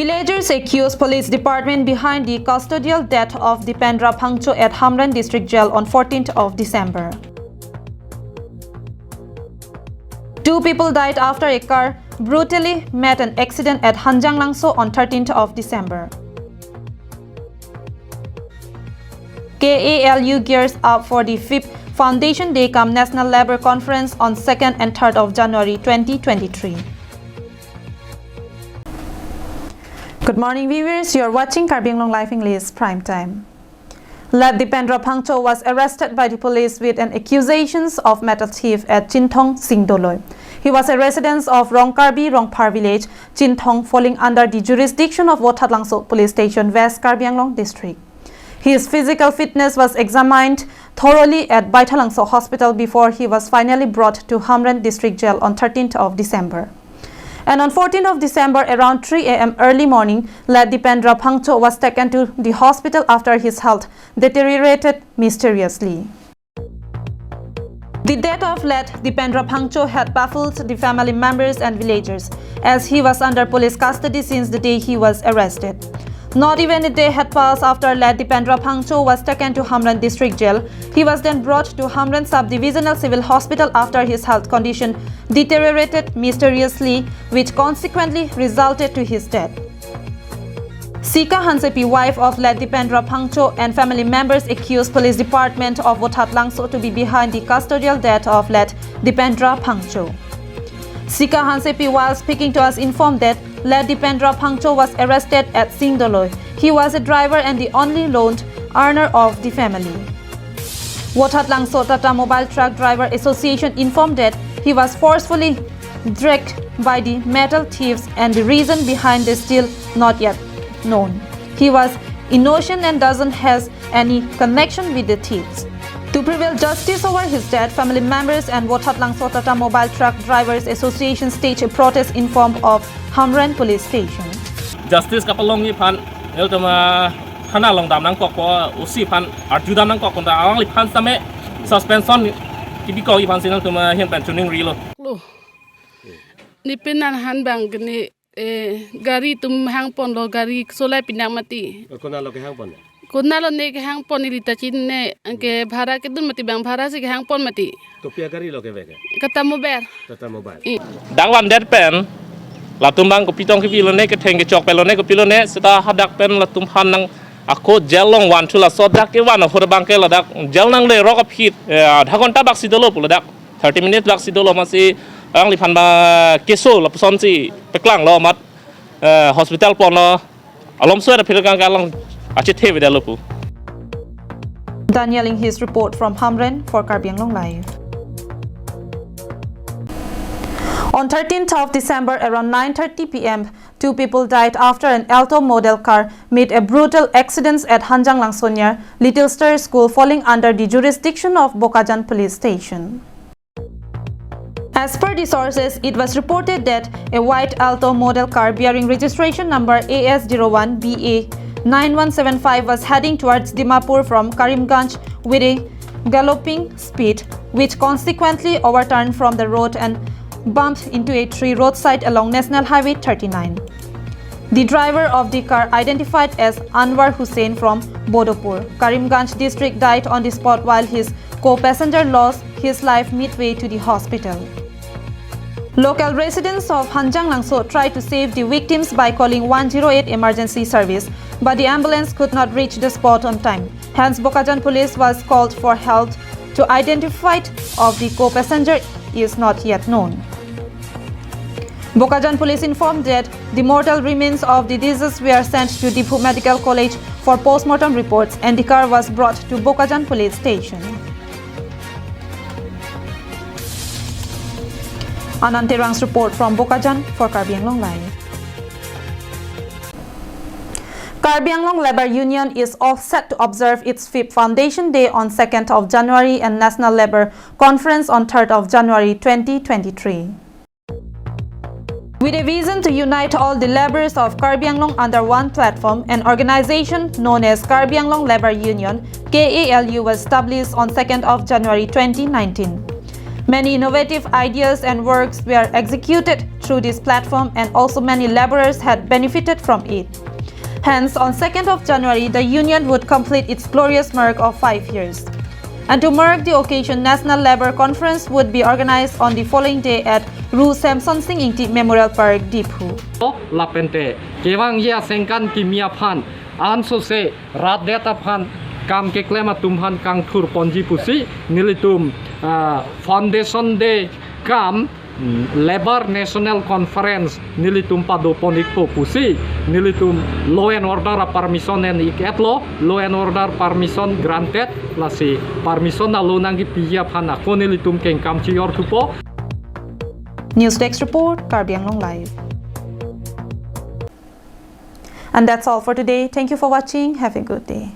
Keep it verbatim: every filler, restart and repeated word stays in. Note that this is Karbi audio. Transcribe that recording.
Villagers accuse police department behind the custodial death of Dipendra Phangcho at Hamren District Jail on fourteenth of December. Two people died after a car brutally met an accident at Hanjanglangso on thirteenth of December. K A L U gears up for the fifth Foundation Day cum National Labour Conference on second and third of January twenty twenty-three. Good morning, viewers. You are watching Karbi Anglong Live English Prime Time. Late Dipendra Phangcho was arrested by the police with an accusations of metal thief at Chinthong Singdoloi. He was a resident of Rongkarbi Rongphar village, Chinthong, falling under the jurisdiction of Vothatlangso Police Station, West Karbi Anglong District. His physical fitness was examined thoroughly at Baithalangso Hospital before he was finally brought to Hamren District Jail on thirteenth of December. And on fourteenth of December, around three A M early morning, late Dipendra Phangcho was taken to the hospital after his health deteriorated mysteriously. The death of late Dipendra Phangcho had baffled the family members and villagers, as he was under police custody since the day he was arrested. Not even a day had passed after late Dipendra Phangcho was taken to Hamren District Jail. He was then brought to Hamren Sub-Divisional Civil Hospital after his health condition deteriorated mysteriously, which consequently resulted to his death. Sika Hansepi, wife of late Dipendra Phangcho, and family members accused Police Department of Vothatlangso to be behind the custodial death of late Dipendra Phangcho. Sika Hansepi, while speaking to us, informed that late Dipendra Phangcho was arrested at Singdoloi. He was a driver and the only loan earner of the family. Vothatlangso Tata Mobile Truck Driver Association informed that he was forcefully dragged by the metal thieves, and the reason behind is still not yet known. He was innocent and doesn't has any connection with the thieves. To prevail justice over his death, family members and Vothatlangso Tata Mobile Truck Drivers Association staged a protest in form of Hamren Police Station. Justice kapalongji aphan, nelitum, ah, thana along dam nangkokpo, O C aphan arju dam nangkok konta, alangliphan same suspension kipikokji aphansi nelitum, ah, ahin pen choningrilo. Lo. Neli pen nanghan abang ke neli, eh, gari atum hangponlo, gari solai pinang mati. Konatlo kehangpon? Konatlo neli kehangpon, neli ta chinine, anke bhara kedun mati abang, bhara si kehangpon mati. Kopi agari lo kevek ke? Tata Mobile. Tata Mobile. I. Dak vandet pen, latum abang kopi tong kepilone, ketheng kechok pelone, kopilone, seta hadak pen latum aphan nang ako jail along vanthu, laso dak kevan ahut abang ke ladak jail nanglerok aphi, eh, adha ghonta bak si dolo pu ladak. Thirty minutes bak si dolo, amatsi alangliphan abang keso lapusonsi paklanglo amat, eh, hospital ponlo. Alomso aphi abang ke alang achethe avedetlo pu. Daniel Enghee report from Hamren for Karbi Anglong Live. On thirteenth of December, around nine thirty P M, two people died after an Alto model car made a brutal accident at Hanjanglangso near Little Star School, falling under the jurisdiction of Bokajan Police Station. As per the sources, it was reported that a white Alto model car bearing registration number A S zero one B A nine one seven five was heading towards Dimapur from Karimganj with a galloping speed, which consequently overturned from the road and bumped into a tree roadside along National Highway thirty-nine. The driver of the car, identified as Anwar Hussain from Bodopur, Karimganj district, died on the spot, while his co-passenger lost his life midway to the hospital. Local residents of Hanjanglangso tried to save the victims by calling one zero eight emergency service, but the ambulance could not reach the spot on time. Hence, Bokajan police was called for help to identify of the co-passenger is not yet known. Bokajan police informed that the mortal remains of the deceased were sent to Diphu Medical College for postmortem reports, and the car was brought to Bokajan police station. Anand Terang's report from Bokajan for Karbi Anglong Live. Karbi Anglong Labour Union is all set to observe its fifth Foundation Day on second of January and National Labour Conference on third of January twenty twenty-three. With a vision to unite all the labourers of Karbi Anglong under one platform, an organisation known as Karbi Anglong Labour Union, K A L U, was established on second of January twenty nineteen. Many innovative ideas and works were executed through this platform, and also many laborers had benefited from it. Hence, on second of January, the union would complete its glorious mark of five years. And to mark the occasion, National Labour Conference would be organized on the following day at Ru Semson Sing Ingti Memorial Park, Diphu. Lapente kevangji asengkan kimi aphan ansose rat det aphan kam keklem atum aphan kangthur ponji pusi nelitum ah, Foundation Day kam mm, Labour National Conference nelitum pado pon-ikpo pusi nelitum law and order a permission en-ik-etlo, law and order permission granted, lasi permission alo nangkepiji aphan ako nelitum kengkam chi-or thupo. News Desk Report, Karbi Anglong Live. And that's all for today. Thank you for watching. Have a good day.